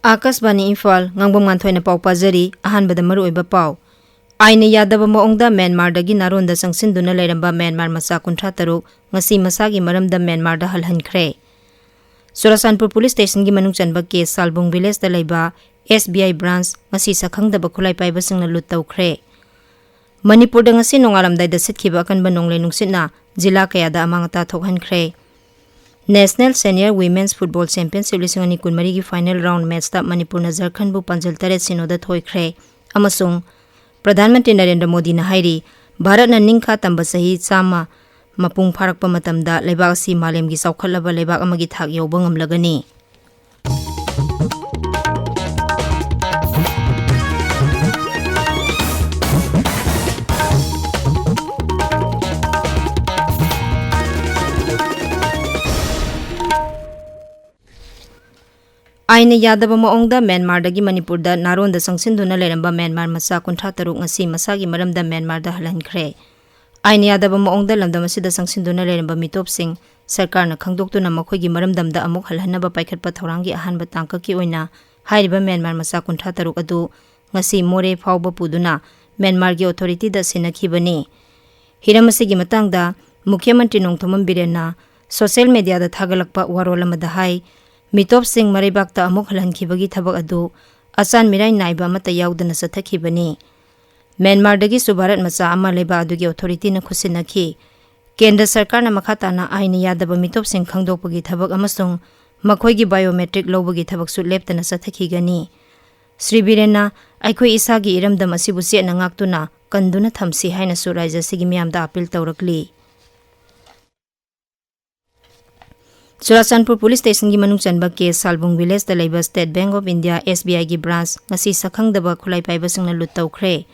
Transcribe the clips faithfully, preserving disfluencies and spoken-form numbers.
ꯑꯥꯀꯥꯁꯕꯥꯅꯤ ꯏꯝꯐꯥꯜ, ꯉꯥꯡꯕꯝ ꯉꯥꯟꯊꯣꯏꯅ ꯄꯥꯎ ꯄꯥꯖꯔꯤ꯫ ꯑꯍꯥꯟꯕꯗ ꯃꯔꯨꯑꯣꯏꯕ ꯄꯥꯎ꯫ ꯑꯥꯏꯟꯅ ꯌꯥꯗꯕ ꯃꯑꯣꯡꯗ ꯃ꯭ꯌꯥꯟꯃꯥꯔꯗꯒꯤ ꯅꯥꯔꯣꯟꯗ ꯆꯪꯁꯤꯟꯗꯨꯅ ꯂꯩꯔꯝꯕ ꯃ꯭ꯌꯥꯟꯃꯥꯔ ꯃꯆꯥ ꯀꯨꯟꯊ꯭ꯔꯥ ꯇꯔꯨꯛ ꯉꯁꯤ ꯃꯁꯥꯒꯤ ꯃꯔꯝꯗ ꯃ꯭ꯌꯥꯟꯃꯥꯔꯗ ꯍꯜꯍꯟꯈ꯭ꯔꯦ꯫ ꯆꯨꯔꯥꯆꯥꯟꯄꯨꯔ ꯄꯨꯂꯤꯁ ꯁ꯭ꯇꯦꯁꯟꯒꯤ ꯃꯅꯨꯡ ꯆꯟꯕ ꯀꯦ ꯁꯥꯜꯕꯨꯡ ꯚꯤꯂꯦꯖꯇ ꯂꯩꯕ ꯑꯦꯁ ꯕꯤ ꯑꯥꯏ ꯕ꯭ꯔꯥꯟꯁ ꯉꯁꯤ ꯁꯛꯈꯪꯗꯕ ꯈꯨꯠꯂꯥꯏ ꯄꯥꯏꯕꯁꯤꯡꯅ ꯂꯨꯠ ꯇꯧꯈ꯭ꯔꯦ꯫ ꯃꯅꯤꯄꯨꯔꯗ ꯉꯁꯤ ꯅꯣꯡꯉꯥꯜꯂꯝꯗꯥꯏꯗ ꯁꯤꯠꯈꯤꯕ ꯑꯀꯟꯕ ꯅꯣꯡꯂꯩ ꯅꯨꯡꯁꯤꯠꯅ ꯖꯤꯂꯥ ꯀꯌꯥꯗ ꯑꯃꯥꯡ ꯑꯇꯥ ꯊꯣꯛꯍꯟꯈ꯭ꯔꯦ꯫ National Senior Women's Football Championship ꯂꯤꯁꯤꯡ ꯑꯅꯤ ꯀꯨꯟꯃꯔꯤꯒꯤ final round matchꯇ ꯃꯅꯤꯄꯨꯔꯅ ꯖꯔꯈꯟꯕꯨ ꯄꯥꯟꯖꯜ ꯇꯔꯦꯠ ꯁꯤꯅꯣꯗ ꯊꯣꯏꯈ꯭ꯔꯦ꯫ ꯑꯃꯁꯨꯡ ꯄ꯭ꯔꯙꯥꯟ ꯃꯟꯇ꯭ꯔꯤ ꯅꯔꯦꯟꯗ꯭ꯔ ꯃꯣꯗꯤꯅ ꯍꯥꯏꯔꯤ, ꯚꯥꯔꯠꯅ ꯅꯤꯡꯈꯥ ꯇꯝꯕ ꯆꯍꯤ ꯆꯥꯝꯃ ꯃꯄꯨꯡ ꯐꯥꯔꯛꯄ ꯃꯇꯝꯗ ꯂꯩꯕꯥꯛ ꯑꯁꯤ ꯃꯥꯂꯦꯝꯒꯤ ꯆꯥꯎꯈꯠꯂꯕ ꯂꯩꯕꯥꯛ ꯑꯃꯒꯤ ꯊꯥꯛ ꯌꯧꯕ ꯉꯝꯂꯒꯅꯤ꯫ ꯑꯥꯏꯟꯅ ꯌꯥꯗꯕ ꯃꯑꯣꯡꯗ ꯃ꯭ꯌꯥꯟꯃꯥꯔꯗꯒꯤ ꯃꯅꯤꯄꯨꯔꯗ ꯅꯥꯔꯣꯟꯗ ꯆꯪꯁꯤꯟꯗꯨꯅ ꯂꯩꯔꯝꯕ ꯃ꯭ꯌꯥꯟꯃꯥꯔ ꯃꯆꯥ ꯀꯨꯟꯊ꯭ꯔꯥ ꯇꯔꯨꯛ ꯉꯁꯤ ꯃꯁꯥꯒꯤ ꯃꯔꯝꯗ ꯃ꯭ꯌꯥꯟꯃꯥꯔꯗ ꯍꯜꯍꯟꯈ꯭ꯔꯦ꯫ ꯑꯥꯏꯟ ꯌꯥꯗꯕ ꯃꯑꯣꯡꯗ ꯂꯝꯗꯝ ꯑꯁꯤꯗ ꯆꯪꯁꯤꯟꯗꯨꯅ ꯂꯩꯔꯝꯕ ꯃꯤꯇꯣꯞꯁꯤꯡ ꯁꯔꯀꯥꯔꯅ ꯈꯪꯗꯣꯛꯇꯨꯅ ꯃꯈꯣꯏꯒꯤ ꯃꯔꯝꯗꯝꯗ ꯑꯃꯨꯛ ꯍꯜꯍꯟꯅꯕ ꯄꯥꯏꯈꯠꯄ ꯊꯧꯔꯥꯡꯒꯤ ꯑꯍꯥꯟꯕ ꯇꯥꯡꯀꯛꯀꯤ ꯑꯣꯏꯅ ꯍꯥꯏꯔꯤꯕ ꯃ꯭ꯌꯥꯟꯃꯥꯔ ꯃꯆꯥ ꯀꯨꯟꯊ꯭ꯔꯥ ꯇꯔꯨꯛ ꯑꯗꯨ ꯉꯁꯤ ꯃꯣꯔꯦ ꯐꯥꯎꯕ ꯄꯨꯗꯨꯅ ꯃ꯭ꯌꯥꯟꯃꯥꯔꯒꯤ ꯑꯣꯊꯣꯔꯤꯇꯤꯗ ꯁꯤꯟꯅꯈꯤꯕꯅꯤ꯫ ꯍꯤꯔꯝ ꯑꯁꯤꯒꯤ ꯃꯇꯥꯡꯗ ꯃꯨꯈ꯭ꯌ ꯃꯟꯇ꯭ꯔꯤ ꯅꯣꯡꯊꯣꯝꯕꯝ ꯕꯤꯔꯦꯟꯅ ꯁꯣꯁꯤꯌꯦꯜ ꯃꯦꯗꯤꯌꯥꯗ ꯊꯥꯒꯠꯂꯛꯄ ꯋꯥꯔꯣꯜ ꯑꯃꯗ ꯍꯥꯏ, ꯃꯤꯇꯣꯞꯁꯤꯡ ꯃꯔꯩꯕꯥꯛꯇ ꯑꯃꯨꯛ ꯍꯜꯍꯟꯈꯤꯕꯒꯤ ꯊꯕꯛ ꯑꯗꯨ ꯑꯆꯥꯟ ꯃꯤꯔꯥꯏ ꯅꯥꯏꯕ ꯑꯃꯠꯇ ꯌꯥꯎꯗꯅ ꯆꯠꯊꯈꯤꯕꯅꯤ꯫ ꯃ꯭ꯌꯥꯟꯃꯥꯔꯗꯒꯤꯁꯨ ꯚꯥꯔꯠ ꯃꯆꯥ ꯑꯃ ꯂꯩꯕꯥꯛ ꯑꯗꯨꯒꯤ ꯑꯣꯊꯣꯔꯤꯇꯤꯅ ꯈꯨꯠꯁꯤꯟꯅꯈꯤ꯫ ꯀꯦꯟꯗ꯭ꯔ ꯁꯔꯀꯥꯔꯅ ꯃꯈꯥ ꯇꯥꯅ ꯑꯥꯏꯟꯅ ꯌꯥꯗꯕ ꯃꯤꯇꯣꯞꯁꯤꯡ ꯈꯪꯗꯣꯛꯄꯒꯤ ꯊꯕꯛ ꯑꯃꯁꯨꯡ ꯃꯈꯣꯏꯒꯤ ꯕꯥꯏꯑꯣꯃꯦꯇ꯭ꯔꯤꯛ ꯂꯧꯕꯒꯤ ꯊꯕꯛꯁꯨ ꯂꯦꯞꯇꯅ ꯆꯠꯊꯈꯤꯒꯅꯤ꯫ ꯁ꯭ꯔꯤ ꯕꯤꯔꯦꯟꯅ ꯑꯩꯈꯣꯏ ꯏꯁꯥꯒꯤ ꯏꯔꯝꯗꯝ ꯑꯁꯤꯕꯨ ꯆꯦꯠꯅ ꯉꯥꯛꯇꯨꯅ ꯀꯟꯗꯨꯅ ꯊꯝꯁꯤ ꯍꯥꯏꯅꯁꯨ ꯔꯥꯖ꯭ꯌ ꯑꯁꯤꯒꯤ ꯃꯤꯌꯥꯝꯗ ꯑꯥꯄꯤꯜ ꯇꯧꯔꯛꯂꯤ꯫ ꯆꯨꯔꯥꯆꯥꯟꯄꯨꯔ ꯄꯨꯂꯤꯁ ꯁ꯭ꯇꯦꯁꯟꯒꯤ ꯃꯅꯨꯡ ꯆꯟꯕ ꯀꯦ ꯁꯥꯜꯕꯨꯡ ꯚꯤꯂꯦꯖꯇ ꯂꯩꯕ State Bank of India, S B I ꯒꯤ branch ꯉꯁꯤ ꯁꯛꯈꯪꯗꯕ ꯈꯨꯠꯂꯥꯏ ꯄꯥꯏꯕꯁꯤꯡꯅ ꯂꯨꯠ ꯇꯧꯈ꯭ꯔꯦ꯫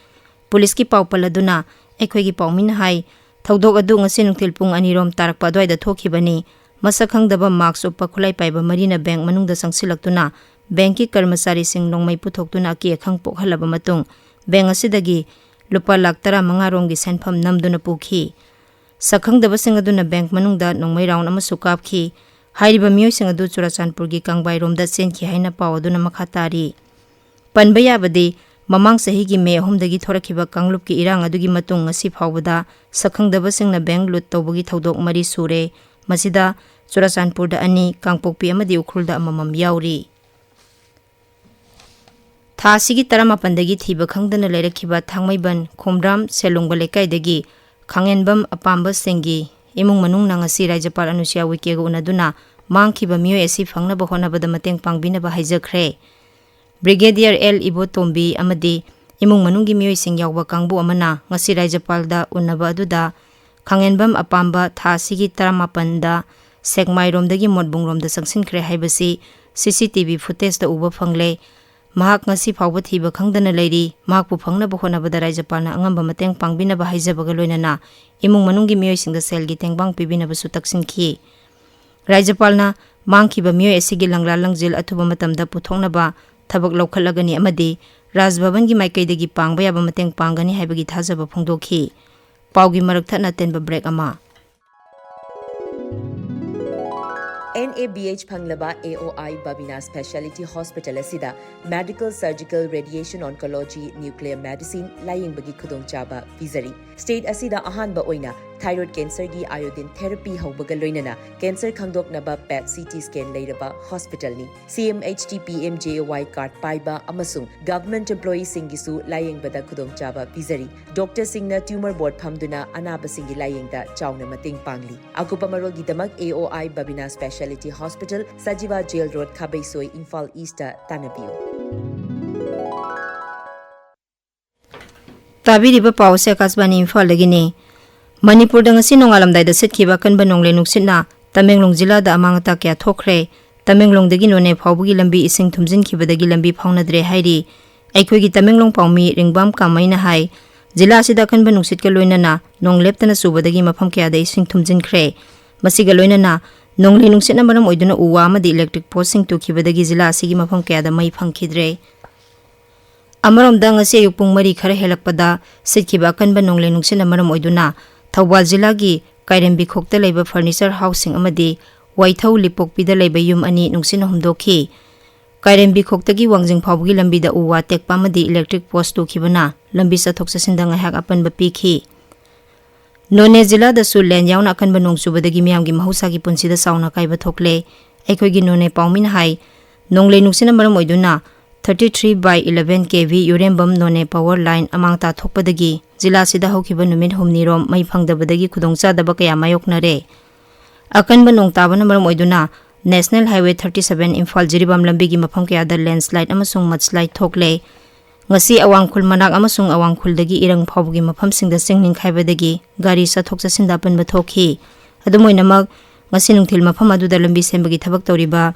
ꯄꯨꯂꯤꯁꯀꯤ ꯄꯥꯎ ꯄꯜꯂꯗꯨꯅ ꯑꯩꯈꯣꯏꯒꯤ ꯄꯥꯎꯃꯤꯅ ꯍꯥꯏ, ꯊꯧꯗꯣꯛ ꯑꯗꯨ ꯉꯁꯤ ꯅꯨꯡꯊꯤꯜ ꯄꯨꯡ ꯑꯅꯤꯔꯣꯝ ꯇꯥꯔꯛꯄ ꯑꯗꯨꯋꯥꯏꯗ ꯊꯣꯛꯈꯤꯕꯅꯤ꯫ ꯃꯁꯛ ꯈꯪꯗꯕ mask ꯎꯞꯄ ꯈꯨꯠꯂꯥꯏ ꯄꯥꯏꯕ ꯃꯔꯤꯅ bank ꯃꯅꯨꯡꯗ ꯆꯪꯁꯤꯜꯂꯛꯇꯨꯅ bankꯀꯤ ꯀꯔꯃꯆꯥꯔꯤꯁꯤꯡ ꯅꯣꯡꯃꯩ ꯄꯨꯊꯣꯛꯇꯨꯅ ꯑꯀꯤ ꯑꯈꯪ ꯄꯣꯛꯍꯜꯂꯕ ꯃꯇꯨꯡ bank ꯑꯁꯤꯗꯒꯤ ꯂꯨꯄꯥ ꯂꯥꯈ ꯇꯔꯥꯃꯉꯥ ꯔꯣꯝꯒꯤ ꯁꯦꯟꯐꯝ ꯅꯝꯗꯨꯅ ꯄꯨꯈꯤ꯫ ꯁꯛꯈꯪꯗꯕꯁꯤꯡ ꯑꯗꯨꯅ bank ꯃꯅꯨꯡꯗ ꯅꯣꯡꯃꯩ round ꯑꯃꯁꯨ ꯀꯥꯞꯈꯤ꯫ ꯍꯥꯏꯔꯤꯕ ꯃꯤꯑꯣꯏꯁꯤꯡ ꯑꯗꯨ ꯆꯨꯔꯥꯆꯥꯟꯄꯨꯔꯒꯤ ꯀꯪꯕꯥꯏꯔꯣꯝꯗ ꯆꯦꯟꯈꯤ ꯍꯥꯏꯅ ꯄꯥꯎ ꯑꯗꯨꯅ ꯃꯈꯥ ꯇꯥꯔꯤ꯫ ꯄꯟꯕ ꯌꯥꯕꯗꯤ, ꯃꯃꯥꯡ ꯆꯍꯤꯒꯤ ꯃꯦ ꯑꯍꯨꯝꯗꯒꯤ ꯊꯣꯔꯛꯈꯤꯕ ꯀꯥꯡꯂꯨꯞꯀꯤ ꯏꯔꯥꯡ ꯑꯗꯨꯒꯤ ꯃꯇꯨꯡ ꯉꯁꯤ ꯐꯥꯎꯕꯗ ꯁꯛꯈꯪꯗꯕꯁꯤꯡꯅ ꯕꯦꯡ ꯂꯨꯠ ꯇꯧꯕꯒꯤ ꯊꯧꯗꯣꯛ ꯃꯔꯤ ꯁꯨꯔꯦ꯫ ꯃꯁꯤꯗ ꯆꯨꯔꯥꯆꯥꯟꯄꯨꯔꯗ ꯑꯅꯤ, ꯀꯥꯡꯄꯣꯛꯄꯤ ꯑꯃꯗꯤ ꯎꯈ꯭ꯔꯨꯜꯗ ꯑꯃꯃꯝ ꯌꯥꯎꯔꯤ꯫ ꯊꯥ ꯑꯁꯤꯒꯤ ꯇꯔꯥꯃꯥꯄꯟꯗꯒꯤ ꯊꯤꯕ ꯈꯪꯗꯅ ꯂꯩꯔꯛꯈꯤꯕ ꯊꯥꯡꯃꯩꯕꯟ ꯈꯣꯝꯗ꯭ꯔꯥꯝ ꯁꯦꯂꯨꯡꯕ ꯂꯩꯀꯥꯏꯗꯒꯤ ꯈꯥꯡꯉꯦꯟꯕꯝ ꯑꯄꯥꯝꯕ ꯁꯤꯡꯒꯤ ꯏꯃꯨꯡ ꯃꯅꯨꯡꯅ ꯉꯁꯤ ꯔꯥꯖ꯭ꯌꯄꯥꯜ ꯑꯅꯨꯁ꯭ꯌꯥ ꯎꯏꯀꯦꯒ ꯎꯅꯗꯨꯅ ꯃꯥꯡꯈꯤꯕ ꯃꯤꯑꯣꯏ ꯑꯁꯤ ꯐꯪꯅꯕ ꯍꯣꯠꯅꯕꯗ ꯃꯇꯦꯡ ꯄꯥꯡꯕꯤꯅꯕ ꯍꯥꯏꯖꯈ꯭ꯔꯦ꯫ ꯕ꯭ꯔꯤꯒꯦꯗꯤꯌꯔ ꯑꯦꯜ ꯏꯕꯣꯇꯣꯝꯕꯤ ꯑꯃꯗꯤ ꯏꯃꯨꯡ ꯃꯅꯨꯡꯒꯤ ꯃꯤꯑꯣꯏꯁꯤꯡ ꯌꯥꯎꯕ ꯀꯥꯡꯕꯨ ꯑꯃꯅ ꯉꯁꯤ ꯔꯥꯖ꯭ꯌꯄꯥꯜꯗ ꯎꯅꯕ ꯑꯗꯨꯗ ꯈꯥꯡꯉꯦꯟꯕꯝ ꯑꯄꯥꯝꯕ ꯊꯥ ꯑꯁꯤꯒꯤ ꯇꯔꯥꯃꯥꯄꯟꯗ ꯁꯦꯛꯃꯥꯏꯔꯣꯝꯗꯒꯤ ꯃꯣꯠꯕꯨꯡꯔꯣꯝꯗ ꯆꯪꯁꯤꯟꯈ꯭ꯔꯦ ꯍꯥꯏꯕꯁꯤ ꯁꯤ ꯁꯤ ꯇꯤ ꯚꯤ ꯐꯨꯇꯦꯖꯇ ꯎꯕ ꯐꯪꯂꯦ꯫ ꯃꯍꯥꯛ ꯉꯁꯤ ꯐꯥꯎꯕ ꯊꯤꯕ ꯈꯪꯗꯅ ꯂꯩꯔꯤ꯫ ꯃꯍꯥꯛꯄꯨ ꯐꯪꯅꯕ ꯍꯣꯠꯅꯕꯗ ꯔꯥꯖ꯭ꯌꯄꯥꯜꯅ ꯑꯉꯝꯕ ꯃꯇꯦꯡ ꯄꯥꯡꯕꯤꯅꯕ ꯍꯥꯏꯖꯕꯒ ꯂꯣꯏꯅꯅ ꯏꯃꯨꯡ ꯃꯅꯨꯡꯒꯤ ꯃꯤꯑꯣꯏꯁꯤꯡꯗ ꯁꯦꯜꯒꯤ ꯇꯦꯡꯕꯥꯡ ꯄꯤꯕꯤꯅꯕꯁꯨ ꯇꯛꯁꯤꯟꯈꯤ꯫ ꯔꯥꯖ꯭ꯌꯄꯥꯜꯅ ꯃꯥꯡꯈꯤꯕ ꯃꯤꯑꯣꯏ ꯑꯁꯤꯒꯤ ꯂꯪꯂꯥ ꯂꯪꯖꯦꯜ ꯑꯊꯨꯕ ꯃꯇꯝꯗ ꯄꯨꯊꯣꯛꯅꯕ ꯊꯕꯛ ꯂꯧꯈꯠꯂꯒꯅꯤ ꯑꯃꯗꯤ ꯔꯥꯖ ꯚꯕꯟꯒꯤ ꯃꯥꯏꯀꯩꯗꯒꯤ ꯄꯥꯡꯕ ꯌꯥꯕ ꯃꯇꯦꯡ ꯄꯥꯡꯒꯅꯤ ꯍꯥꯏꯕꯒꯤ ꯊꯥꯖꯕ ꯐꯣꯡꯗꯣꯛꯈꯤ꯫ ꯄꯥꯎꯒꯤ ꯃꯔꯛ ꯊꯠꯅ ꯑꯇꯦꯟꯕ ꯕ꯭ꯔꯦꯛ ꯑꯃ꯫ ꯑꯦꯟ ꯑꯦ ꯕꯤ ꯑꯩꯆ ꯐꯪꯂꯕ A O I Babina speciality hospital ꯑꯁꯤꯗ medical, surgical, radiation oncology, nuclear medicine ꯂꯥꯌꯦꯡꯕꯒꯤ ꯈꯨꯗꯣꯡꯆꯥꯕ ꯄꯤꯖꯔꯤ꯫ ꯁ꯭ꯇꯦꯠ ꯑꯁꯤꯗ ꯑꯍꯥꯟꯕ ꯑꯣꯏꯅ ꯊꯥꯏꯔꯣꯏꯗ ꯀꯦꯟꯁꯔꯒꯤ ꯑꯥꯏꯑꯣꯗꯤꯟ ꯊꯦꯔꯥꯄꯤ ꯍꯧꯕꯒ ꯂꯣꯏꯅꯅ ꯀꯦꯟꯁꯔ ꯈꯪꯗꯣꯛꯅꯕ ꯄꯦꯠ ꯁꯤ ꯇꯤ ꯁ꯭ꯀꯦꯟ ꯂꯩꯔꯕ ꯍꯣꯁꯄꯤꯇꯥꯜꯅꯤ꯫ C M H T P M J A Y card ꯄꯥꯏꯕ ꯑꯃꯁꯨꯡ ꯒꯚꯔꯟꯃꯦꯟꯠ ꯑꯦꯝꯄ꯭ꯂꯣꯌꯤꯁꯤꯡꯒꯤꯁꯨ ꯂꯥꯌꯦꯡꯕꯗ ꯈꯨꯗꯣꯡꯆꯥꯕ ꯄꯤꯖꯔꯤ꯫ ꯗꯣꯛꯇꯔꯁꯤꯡꯅ ꯇ꯭ꯌꯨꯃꯔ ꯕꯣꯔꯗ ꯐꯝꯗꯨꯅ ꯑꯅꯥꯕꯁꯤꯡꯒꯤ ꯂꯥꯌꯦꯡꯗ ꯆꯥꯎꯅ ꯃꯇꯦꯡ ꯄꯥꯡꯂꯤ꯫ ꯑꯀꯨꯞꯄ ꯃꯔꯣꯜꯒꯤꯗꯃꯛ A O I Babina speciality hospital, Sajiwa jail road, Khabeisoi, Imphal east ꯇꯥꯟꯅꯕꯤꯌꯨ꯫ ꯇꯥꯕꯤꯔꯤꯕ ꯄꯥꯎ ꯑꯁꯤ ꯑꯀꯥꯁꯕꯥꯅꯤ ꯏꯝꯐꯥꯜꯗꯒꯤꯅꯤ꯫ ꯃꯅꯤꯄꯨꯔꯗ ꯉꯁꯤ ꯅꯣꯡꯉꯥꯜꯂꯝꯗꯥꯏꯗ ꯁꯤꯠꯈꯤꯕ ꯑꯀꯟꯕ ꯅꯣꯡꯂꯩ ꯅꯨꯡꯁꯤꯠꯅ ꯇꯃꯦꯡꯂꯣꯡ ꯖꯤꯂꯥꯗ ꯑꯃꯥꯡ ꯑꯇꯥ ꯀꯌꯥ ꯊꯣꯛꯈ꯭ꯔꯦ꯫ ꯇꯃꯦꯡꯂꯣꯡꯗꯒꯤ ꯅꯣꯅꯦ ꯐꯥꯎꯕꯒꯤ ꯂꯝꯕꯤ ꯏꯁꯤꯡ ꯊꯨꯝꯖꯤꯟꯈꯤꯕꯗꯒꯤ ꯂꯝꯕꯤ ꯐꯥꯎꯅꯗ꯭ꯔꯦ ꯍꯥꯏꯔꯤ꯫ ꯑꯩꯈꯣꯏꯒꯤ ꯇꯃꯦꯡꯂꯣꯡ ꯄꯥꯎꯃꯤ ꯔꯤꯡꯕꯥꯝ ꯀꯥꯃꯩꯅ ꯍꯥꯏ, ꯖꯤꯂꯥ ꯑꯁꯤꯗ ꯑꯀꯟꯕ ꯅꯨꯡꯁꯤꯠꯀ ꯂꯣꯏꯅꯅ ꯅꯣꯡ ꯂꯦꯞꯇꯅ ꯆꯨꯕꯗꯒꯤ ꯃꯐꯝ ꯀꯌꯥꯗ ꯏꯁꯤꯡ ꯊꯨꯝꯖꯤꯟꯈ꯭ꯔꯦ꯫ ꯃꯁꯤꯒ ꯂꯣꯏꯅꯅ ꯅꯣꯡꯂꯩ ꯅꯨꯡꯁꯤꯠꯅ ꯃꯔꯝ ꯑꯣꯏꯗꯨꯅ ꯎ ꯋꯥ ꯑꯃꯗꯤ ꯏꯂꯦꯛꯇ꯭ꯔꯤꯛ ꯄꯣꯁꯁꯤꯡ ꯇꯨꯈꯤꯕꯗꯒꯤ ꯖꯤꯂꯥ ꯑꯁꯤꯒꯤ ꯃꯐꯝ ꯀꯌꯥꯗ ꯃꯩ ꯐꯪꯈꯤꯗ꯭ꯔꯦ꯫ ꯑꯃꯔꯣꯝꯗ, ꯉꯁꯤ ꯑꯌꯨꯛ ꯄꯨꯡ ꯃꯔꯤ ꯈꯔ ꯍꯦꯜꯂꯛꯄꯗ ꯁꯤꯠꯈꯤꯕ ꯑꯀꯟꯕ ꯅꯣꯡꯂꯩ ꯅꯨꯡꯁꯤꯠꯅ ꯃꯔꯝ ꯑꯣꯏꯗꯨꯅ ꯊꯧꯕꯥꯜ ꯖꯤꯂꯥꯒꯤ ꯀꯥꯏꯔꯦꯝꯕꯤꯈꯣꯛꯇ ꯂꯩꯕ ꯐꯔꯅꯤꯆꯔ ꯍꯥꯎꯁꯁꯤꯡ ꯑꯃꯗꯤ ꯋꯥꯏꯊꯧ ꯂꯤꯄꯣꯛꯄꯤꯗ ꯂꯩꯕ ꯌꯨꯝ ꯑꯅꯤ ꯅꯨꯡꯁꯤꯠꯅ ꯍꯨꯝꯗꯣꯛꯈꯤ꯫ ꯀꯥꯏꯔꯦꯝꯕꯤꯈꯣꯛꯇꯒꯤ ꯋꯥꯡꯖꯤꯡ ꯐꯥꯎꯕꯒꯤ ꯂꯝꯕꯤꯗ ꯎ ꯋꯥ ꯇꯦꯛꯄ ꯑꯃꯗꯤ electric post ꯇꯨꯈꯤꯕꯅ ꯂꯝꯕꯤ ꯆꯠꯊꯣꯛ ꯆꯠꯁꯤꯟꯗ ꯉꯥꯏꯍꯥꯛ ꯑꯄꯟꯕ ꯄꯤꯈꯤ꯫ ꯅꯣꯅꯦ ꯖꯤꯂꯥꯗꯁꯨ ꯂꯦꯟ ꯌꯥꯎꯅ ꯑꯀꯟꯕ ꯅꯣꯡ ꯆꯨꯕꯗꯒꯤ ꯃꯤꯌꯥꯝꯒꯤ ꯃꯍꯧꯁꯥꯒꯤ ꯄꯨꯟꯁꯤꯗ ꯆꯥꯎꯅ ꯑꯀꯥꯏꯕ ꯊꯣꯛꯂꯦ꯫ ꯑꯩꯈꯣꯏꯒꯤ ꯅꯣꯅꯦ ꯄꯥꯎꯃꯤꯅ ꯍꯥꯏ, ꯅꯣꯡꯂꯩ ꯅꯨꯡꯁꯤꯠꯅ ꯃꯔꯝ ꯑꯣꯏꯗꯨꯅ thirty three by eleven K V ꯌꯨꯔꯦꯝꯕꯝ Noney power line ꯑꯃꯥꯡ ꯇꯥꯊꯣꯛꯄꯗꯒꯤ ꯖꯤꯂꯥꯁꯤꯗ ꯍꯧꯈꯤꯕ ꯅꯨꯃꯤꯠ ꯍꯨꯝꯅꯤꯔꯣꯝ ꯃꯩ ꯐꯪꯗꯕꯗꯒꯤ ꯈꯨꯗꯣꯡꯆꯥꯗꯕ ꯀꯌꯥ ꯃꯥꯌꯣꯛꯅꯔꯦ꯫ ꯑꯀꯟꯕ ꯅꯣꯡ ꯇꯥꯕꯅ ꯃꯔꯝ ꯑꯣꯏꯗꯨꯅ National Highway thirty seven Imphal Jiribam ꯂꯝꯕꯤꯒꯤ ꯃꯐꯝ ꯀꯌꯥꯗ landslide ꯑꯃꯁꯨꯡ mudslide ꯊꯣꯛꯂꯦ꯫ ꯉꯁꯤ ꯑꯋꯥꯡ ꯈꯨꯜ ꯃꯅꯥꯛ ꯑꯃꯁꯨꯡ ꯑꯋꯥꯡ ꯈꯨꯜꯗꯒꯤ ꯏꯔꯪ ꯐꯥꯎꯕꯒꯤ ꯃꯐꯝꯁꯤꯡꯗ ꯆꯤꯡ ꯅꯤꯡꯈꯥꯏꯕꯗꯒꯤ ꯒꯥꯔꯤ ꯆꯠꯊꯣꯛ ꯆꯠꯁꯤꯟꯗ ꯑꯄꯟꯕ ꯊꯣꯛꯈꯤ꯫ ꯑꯗꯨꯝ ꯑꯣꯏꯅꯃꯛ, ꯉꯁꯤ ꯅꯨꯡꯊꯤꯜ ꯃꯐꯝ ꯑꯗꯨꯗ ꯂꯝꯕꯤ ꯁꯦꯝꯕꯒꯤ ꯊꯕꯛ ꯇꯧꯔꯤꯕ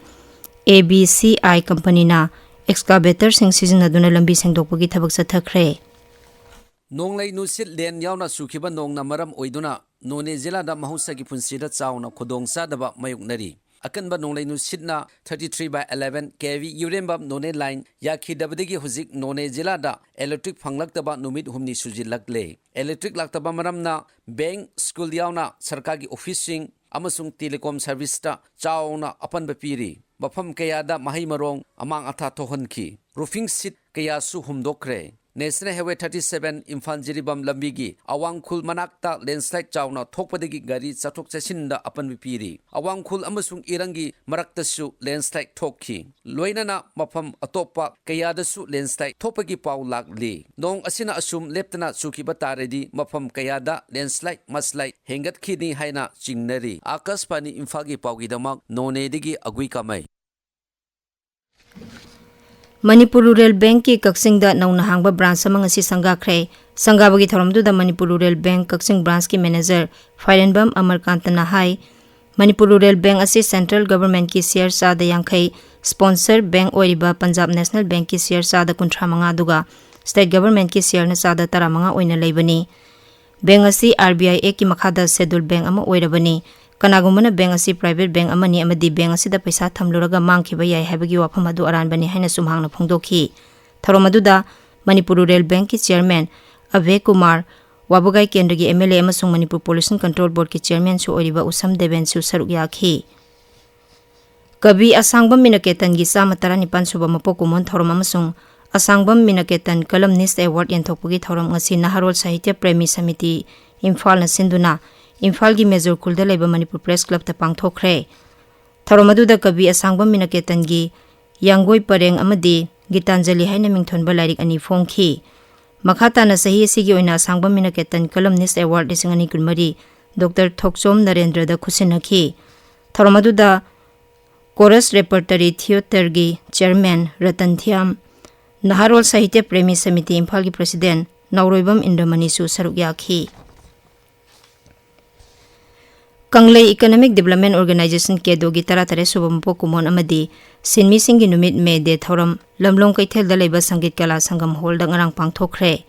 A B C I company ꯅ excavator ꯁꯤꯡ ꯁꯤꯖꯤꯟꯅꯗꯨꯅ ꯂꯝꯕꯤ ꯁꯦꯡꯗꯣꯛꯄꯒꯤ ꯊꯕꯛ ꯆꯠꯊꯈ꯭ꯔꯦ꯫ ꯅꯣꯡꯂꯩ ꯅꯨꯡꯁꯤꯠ ꯂꯦꯟ ꯌꯥꯎꯅ ꯆꯨꯈꯤꯕ ꯅꯣꯡꯅ ꯃꯔꯝ ꯑꯣꯏꯗꯨꯅ ꯅꯣꯅꯦ ꯖꯤꯂꯥꯗ ꯃꯍꯧꯁꯥꯒꯤ ꯄꯨꯟꯁꯤꯗ ꯆꯥꯎꯅ ꯈꯨꯗꯣꯡꯆꯥꯗꯕ ꯃꯥꯌꯣꯛꯅꯔꯤ꯫ ꯑꯀꯟꯕ ꯅꯣꯡꯂꯩ ꯅꯨꯡꯁꯤꯠꯅ thirty three by eleven K V ꯌꯨꯔꯦꯝꯕꯝ Noney line ꯌꯥꯈꯤꯗꯕꯗꯒꯤ ꯍꯧꯖꯤꯛ ꯅꯣꯅꯦ ꯖꯤꯂꯥꯗ electric ꯐꯪꯂꯛꯇꯕ ꯅꯨꯃꯤꯠ ꯍꯨꯝꯅꯤ ꯁꯨꯖꯤꯜꯂꯛꯂꯦ꯫ Electric ꯂꯥꯛꯇꯕ ꯃꯔꯝꯅ bank, school ꯌꯥꯎꯅ ꯁꯔꯀꯥꯔꯒꯤ office ꯁꯤꯡ ꯑꯃꯁꯨꯡ telecom service ꯇ ꯆꯥꯎꯅ ꯑꯄꯟꯕ ꯄꯤꯔꯤ꯫ ꯃꯐꯝ ꯀꯌꯥꯗ ꯃꯍꯩ ꯃꯔꯣꯡ ꯑꯃꯥꯡ ꯑꯊꯥ ꯊꯣꯛꯍꯟꯈꯤ꯫ Roofing sheet ꯀꯌꯥꯁꯨ ꯍꯨꯝꯗꯣꯛꯈ꯭ꯔꯦ꯫ National Highway thirty seven Imphal Jiribam ꯂꯝꯕꯤꯒꯤ ꯑꯋꯥꯡ ꯈꯨꯜ ꯃꯅꯥꯛꯇ landslide ꯆꯥꯎꯅ ꯊꯣꯛꯄꯗꯒꯤ ꯒꯥꯔꯤ ꯆꯠꯊꯣꯛ ꯆꯠꯁꯤꯟꯗ ꯑꯄꯟꯕ ꯄꯤꯔꯤ꯫ ꯑꯋꯥꯡ ꯈꯨꯜ ꯑꯃꯁꯨꯡ ꯏꯔꯪꯒꯤ ꯃꯔꯛꯇꯁꯨ landslide ꯊꯣꯛꯈꯤ꯫ ꯂꯣꯏꯅꯅ ꯃꯐꯝ ꯑꯇꯣꯞꯄ ꯀꯌꯥꯗꯁꯨ landslide ꯊꯣꯛꯄꯒꯤ ꯄꯥꯎ ꯂꯥꯛꯂꯤ꯫ ꯅꯣꯡ ꯑꯁꯤꯅ ꯑꯁꯨꯝ ꯂꯦꯞꯇꯅ ꯆꯨꯈꯤꯕ ꯇꯥꯔꯗꯤ ꯃꯐꯝ ꯀꯌꯥꯗ landslide, mudslide ꯍꯦꯟꯒꯠꯈꯤꯅꯤ ꯍꯥꯏꯅ ꯆꯤꯡꯅꯔꯤ꯫ ꯑꯥꯀꯥꯁꯕꯥꯅꯤ ꯏꯝꯐꯥꯜꯒꯤ ꯄꯥꯎꯒꯤꯗꯃꯛ ꯅꯣꯅꯦꯗꯒꯤ ꯑꯒꯨꯏ ꯀꯥꯃꯩ꯫ ꯃꯅꯤꯄꯨꯔ ꯔꯨꯔꯦꯜ ꯕꯦꯡꯛꯀꯤ ꯀꯛꯆꯤꯡꯗ ꯅꯧꯅ ꯍꯥꯡꯕ branch ꯑꯃ ꯉꯁꯤ ꯁꯪꯒꯥꯈ꯭ꯔꯦ꯫ ꯁꯪꯒꯥꯕꯒꯤ ꯊꯧꯔꯝꯗꯨꯗ ꯃꯅꯤꯄꯨꯔ ꯔꯨꯔꯦꯜ ꯕꯦꯡꯛ ꯀꯛꯆꯤꯡ branchꯀꯤ manager ꯐꯥꯏꯔꯦꯟꯕꯝ ꯑꯃꯔꯀꯥꯟꯇꯅ ꯍꯥꯏ, ꯃꯅꯤꯄꯨꯔ ꯔꯨꯔꯦꯜ ꯕꯦꯡꯛ ꯑꯁꯤ central governmentꯀꯤ share ꯆꯥꯗ ꯌꯥꯡꯈꯩ, sponsor bank ꯑꯣꯏꯔꯤꯕ ꯄꯟꯖꯥꯕ ꯅꯦꯁꯅꯦꯜ ꯕꯦꯡꯛꯀꯤ share ꯆꯥꯗ ꯀꯨꯟꯊ꯭ꯔꯥ ꯃꯉꯥ, ꯑꯗꯨꯒ state governmentꯀꯤ shareꯅ ꯆꯥꯗ ꯇꯔꯥꯃꯉꯥ ꯑꯣꯏꯅ ꯂꯩꯕꯅꯤ꯫ ꯕꯦꯡꯛ ꯑꯁꯤ RBI Actꯀꯤ ꯃꯈꯥꯗ schedule bank ꯑꯃ ꯑꯣꯏꯔꯕꯅꯤ꯫ ꯀꯅꯥꯒꯨꯝꯕꯅ ꯕꯦꯡꯛ ꯑꯁꯤ private bank ꯑꯃꯅꯤ ꯑꯃꯗꯤ ꯕꯦꯡꯛ ꯑꯁꯤꯗ ꯄꯩꯁꯥ ꯊꯝꯂꯨꯔꯒ ꯃꯥꯡꯈꯤꯕ ꯌꯥꯏ ꯍꯥꯏꯕꯒꯤ ꯋꯥꯐꯝ ꯑꯗꯨ ꯑꯔꯥꯟꯕꯅꯤ ꯍꯥꯏꯅ ꯁꯨꯝꯍꯥꯡꯅ ꯐꯣꯡꯗꯣꯛꯈꯤ꯫ ꯊꯧꯔꯝ ꯑꯗꯨꯗ ꯃꯅꯤꯄꯨꯔ ꯔꯨꯔꯦꯜ ꯕꯦꯡꯛꯀꯤ chairman ꯑꯚꯦ ꯀꯨꯃꯥꯔ, ꯋꯥꯕꯒꯥꯏ ꯀꯦꯟꯗ꯭ꯔꯒꯤ MLA ꯑꯃꯁꯨꯡ ꯃꯅꯤꯄꯨꯔ pollution control boardꯀꯤ chairmanꯁꯨ ꯑꯣꯏꯔꯤꯕ ꯎꯁꯝ ꯗꯦꯕꯦꯟꯁꯨ ꯁꯔꯨꯛ ꯌꯥꯈꯤ꯫ ꯀꯕꯤ ꯑꯁꯥꯡꯕꯝ ꯃꯤꯅꯀꯦꯇꯟꯒꯤ ꯆꯥꯝꯃ ꯇꯔꯥꯅꯤꯄꯥꯟ ꯁꯨꯕ ꯃꯄꯣꯛ ꯀꯨꯝꯑꯣꯟ ꯊꯧꯔꯝ ꯑꯃꯁꯨꯡ ꯑꯁꯥꯡꯕꯝ ꯃꯤꯅꯀꯦꯇꯟ ꯀꯂꯝꯅꯤꯁ ꯑꯦꯋꯥꯔꯗ ꯌꯦꯟꯊꯣꯛꯄꯒꯤ ꯊꯧꯔꯝ ꯉꯁꯤ ꯅꯍꯥꯔꯣꯜ ꯁꯥꯍꯤꯇ꯭ꯌ ꯄ꯭ꯔꯦꯃꯤ ꯁꯃꯤꯇꯤ ꯏꯝꯐꯥꯜꯅ ꯁꯤꯟꯗꯨꯅ ꯏꯝꯐꯥꯜꯒꯤ ꯃꯦꯖꯣꯔ ꯈꯨꯜꯗ ꯂꯩꯕ ꯃꯅꯤꯄꯨꯔ ꯄ꯭ꯔꯦꯁ ꯀ꯭ꯂꯕꯇ ꯄꯥꯡꯊꯣꯛꯈ꯭ꯔꯦ꯫ ꯊꯧꯔꯝ ꯑꯗꯨꯗ ꯀꯕꯤ ꯑꯁꯥꯡꯕꯝ ꯃꯤꯅꯀꯦꯇꯟꯒꯤ ꯌꯥꯡꯒꯣꯏ ꯄꯔꯦꯡ ꯑꯃꯗꯤ ꯒꯤꯇꯥꯟꯖꯂꯤ ꯍꯥꯏꯅ ꯃꯤꯡꯊꯣꯟꯕ ꯂꯥꯏꯔꯤꯛ ꯑꯅꯤ ꯐꯣꯡꯈꯤ꯫ ꯃꯈꯥ ꯇꯥꯅ ꯆꯍꯤ ꯑꯁꯤꯒꯤ ꯑꯣꯏꯅ ꯑꯁꯥꯡꯕꯝ ꯃꯤꯅꯀꯦꯇꯟ ꯀꯂꯝꯅꯤꯁ ꯑꯦꯋꯥꯔꯗ ꯂꯤꯁꯤꯡ ꯑꯅꯤ ꯀꯨꯟꯃꯔꯤ ꯗꯣꯛꯇꯔ ꯊꯣꯛꯆꯣꯝ ꯅꯔꯦꯟꯗ꯭ꯔꯗ ꯈꯨꯠꯁꯤꯟꯅꯈꯤ꯫ ꯊꯧꯔꯝ ꯑꯗꯨꯗ ꯀꯣꯔꯁ ꯔꯦꯄꯔꯇꯔꯤ ꯊꯤꯌꯦꯇꯔꯒꯤ ꯆꯤꯌꯔꯃꯦꯟ ꯔꯇꯟ ꯊꯤꯌꯥꯝ, ꯅꯍꯥꯔꯣꯜ ꯁꯥꯍꯤꯇ꯭ꯌ ꯄ꯭ꯔꯦꯃꯤ ꯁꯃꯤꯇꯤ ꯏꯝꯐꯥꯜꯒꯤ ꯄ꯭ꯔꯁꯤꯗꯦꯟ ꯅꯥꯎꯔꯣꯏꯕꯝ ꯏꯟꯗ꯭ꯔꯃꯅꯤꯁꯨ ꯁꯔꯨꯛ ꯌꯥꯈꯤ꯫ ꯀꯪꯂꯩ ꯏꯀꯅꯣꯃꯤꯛ ꯗꯤꯕꯂꯞꯃꯦꯟ ꯑꯣꯔꯒꯅꯥꯏꯖꯦꯁꯟ, ꯀꯦꯗꯣꯒꯤ ꯇꯔꯥꯇꯔꯦꯠ ꯁꯨꯕ ꯃꯄꯣꯛ ꯀꯨꯝꯑꯣꯟ ꯑꯃꯗꯤ ꯁꯤꯟꯃꯤꯁꯤꯡꯒꯤ ꯅꯨꯃꯤꯠ ꯃꯦ ꯗꯦ ꯊꯧꯔꯝ ꯂꯝꯂꯣꯡ ꯀꯩꯊꯦꯜꯗ ꯂꯩꯕ ꯁꯪꯒꯤꯠ ꯀꯂꯥ ꯁꯪꯒꯝ ꯍꯣꯜꯗ ꯉꯔꯥꯡ ꯄꯥꯡꯊꯣꯛꯈ꯭ꯔꯦ꯫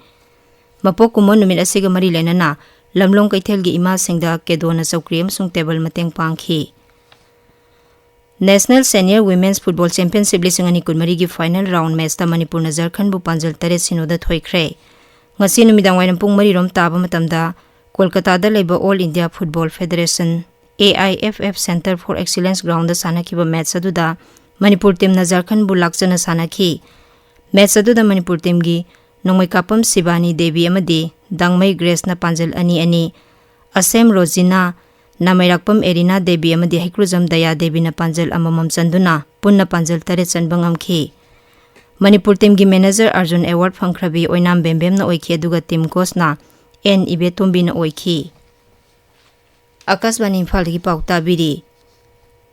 ꯃꯄꯣꯛ ꯀꯨꯝꯑꯣꯟ ꯅꯨꯃꯤꯠ ꯑꯁꯤꯒ ꯃꯔꯤ ꯂꯩꯅꯅ ꯂꯝꯂꯣꯡ ꯀꯩꯊꯦꯜꯒꯤ ꯏꯃꯥꯁꯤꯡꯗ ꯀꯦꯗꯣꯅ ꯆꯧꯀ꯭ꯔꯤ ꯑꯃꯁꯨꯡ ꯇꯦꯕꯜ ꯃꯇꯦꯡ ꯄꯥꯡꯈꯤ꯫ National Senior Women's Football Championship ꯂꯤꯁꯤꯡ ꯑꯅꯤ ꯀꯨꯟꯃꯔꯤꯒꯤ ꯐꯥꯏꯅꯦꯜ ꯔꯥꯎꯟ ꯃꯦꯆꯇ ꯃꯅꯤꯄꯨꯔꯅ ꯖꯔꯈꯟꯕꯨ ꯄꯥꯟꯖꯜ ꯇꯔꯦꯠ ꯁꯤꯅꯣꯗ ꯊꯣꯏꯈ꯭ꯔꯦ꯫ ꯉꯁꯤ ꯅꯨꯃꯤꯗꯥꯡꯋꯥꯏꯔꯝ ꯄꯨꯡ ꯃꯔꯤ ꯔꯣꯝ ꯇꯥꯕ ꯃꯇꯝꯗ ꯀꯣꯜꯀꯇꯥꯗ ꯂꯩꯕ All India Football Federation, A I F F, Centre for Excellence ground ꯁꯥꯟꯅꯈꯤꯕ ꯃꯦꯆ ꯑꯗꯨꯗ ꯃꯅꯤꯄꯨꯔ ꯇꯤꯝꯅ ꯖꯔꯈꯟꯕꯨ ꯂꯥꯛꯆꯅ ꯁꯥꯟꯅꯈꯤ꯫ ꯃꯦꯆ ꯑꯗꯨꯗ ꯃꯅꯤꯄꯨꯔ ꯇꯤꯝꯒꯤ ꯅꯣꯡꯃꯩꯀꯥꯞꯄꯝ ꯁꯤꯕꯥꯅꯤ ꯗꯦꯕꯤ ꯑꯃꯗꯤ ꯗꯥꯡꯃꯩ ꯒ꯭ꯔꯦꯁꯅ ꯄꯥꯟꯖꯜ ꯑꯅꯤ ꯑꯅꯤ, ꯑꯁꯦꯝ ꯔꯣꯖꯤꯅꯥ, ꯅꯥꯃꯩꯔꯥꯛꯄꯝ ꯑꯦꯔꯤꯅꯥ ꯗꯦꯕꯤ ꯑꯃꯗꯤ ꯍꯩꯀ꯭ꯔꯨꯖꯝ ꯗꯌꯥ ꯗꯦꯕꯤꯅ ꯄꯥꯟꯖꯜ ꯑꯃꯃꯝ ꯆꯟꯗꯨꯅ ꯄꯨꯟꯅ ꯄꯥꯟꯖꯜ ꯇꯔꯦꯠ ꯆꯟꯕ ꯉꯝꯈꯤ꯫ ꯃꯅꯤꯄꯨꯔ ꯇꯤꯝꯒꯤ ꯃꯦꯅꯦꯖꯔ ꯑꯔꯖꯨꯟ ꯑꯦꯋꯥꯔꯗ ꯐꯪꯈ꯭ꯔꯕꯤ ꯑꯣꯏꯅꯥꯝ ꯕꯦꯝꯕꯦꯝꯅ ꯑꯣꯏꯈꯤ, ꯑꯗꯨꯒ ꯇꯤꯝ ꯀꯣꯆꯅ ꯑꯦꯟ ꯏꯕꯦꯇꯣꯝꯕꯤꯅ ꯑꯣꯏꯈꯤ꯫ ꯑꯀꯥꯁꯕꯥꯅꯤ ꯏꯝꯐꯥꯜꯗꯒꯤ ꯄꯥꯎ ꯇꯥꯕꯤꯔꯤ꯫